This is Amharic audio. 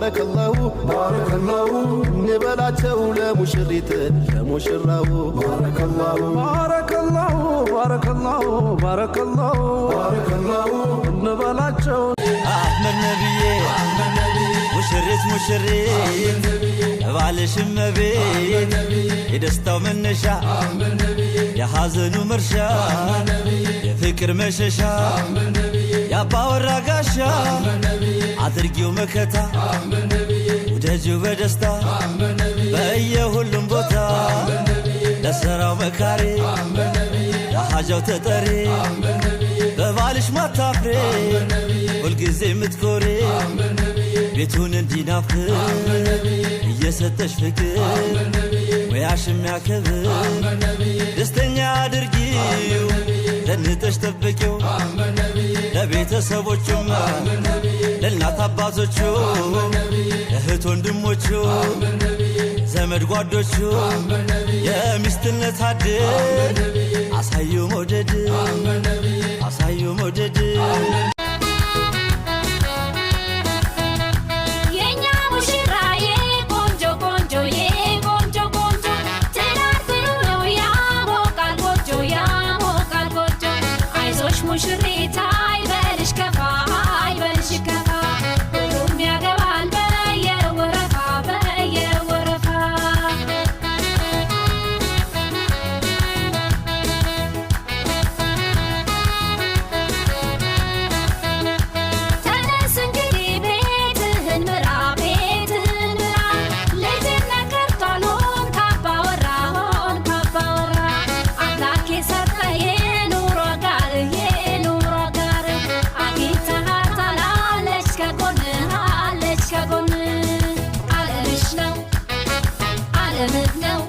ባረከላሁ ባረከላሁ እንበላቸው ለሙሽሪት ለሙሽራው ባረከላሁ ባረከላሁ ባረከላሁ ባረከላሁ ባረከላሁ እንበላቸው። አህመድ ነብዬ፣ ሙሽሪት ሙሽሪት፣ ባልሽ እመቤት፣ የደስታው መነሻ፣ የሐዘኑ መርሻ፣ የፍቅር መሸሻ፣ የአባወራ ጋሻ፣ አድርጊው መከታ፣ ውደጂው በደስታ በየሁሉም ቦታ፣ ለሥራው መካሪ፣ ለሐጃው ተጠሪ፣ በባልሽ ማታፍሬ፣ ሁልጊዜ የምትኮሪ፣ ቤቱን እንዲናፍቅ እየሰጠሽ ፍቅር፣ ሙያሽ የሚያከብር ደስተኛ አድርጊው፣ ደንጠሽ ጠብቂው፣ ለቤተሰቦቹም፣ ለእናት አባቶቹ፣ እህት ወንድሞቹ፣ ዘመድ ጓዶቹ፣ የሚስትነት አድል አሳዩ መውደድ፣ አሳዩ መውደድ። የኛ ሙሽራዬ ቆንጆ ቆንጆ፣ ቆንጆ ቆንጆ፣ ትዳር ጥሩ ነው፣ ያሞቃል ጎጆ፣ ያሞቃል ጎጆ። አይዞሽ ሙሽሪት፣ አይበልሽ ከፋ፣ አይበልሽ ከፋ፣ ሁሉም ያገባል በየወረፋ፣ በየወረፋ። ተነስ እንግዲህ ቤትህን ምራ፣ ቤትህን ምራ፣ ልጅነት ቀርቷል፣ ሆን ካባወራ፣ ሆን ካባወራ። አምላክ የሰጠህ የኑሮ አጋር፣ የኑሮ አጋር አግኝተሃታል፣ አለች ከጎንህ፣ አለች ከጎንህ። አለምሽ ነው፣ አለምህ ነው።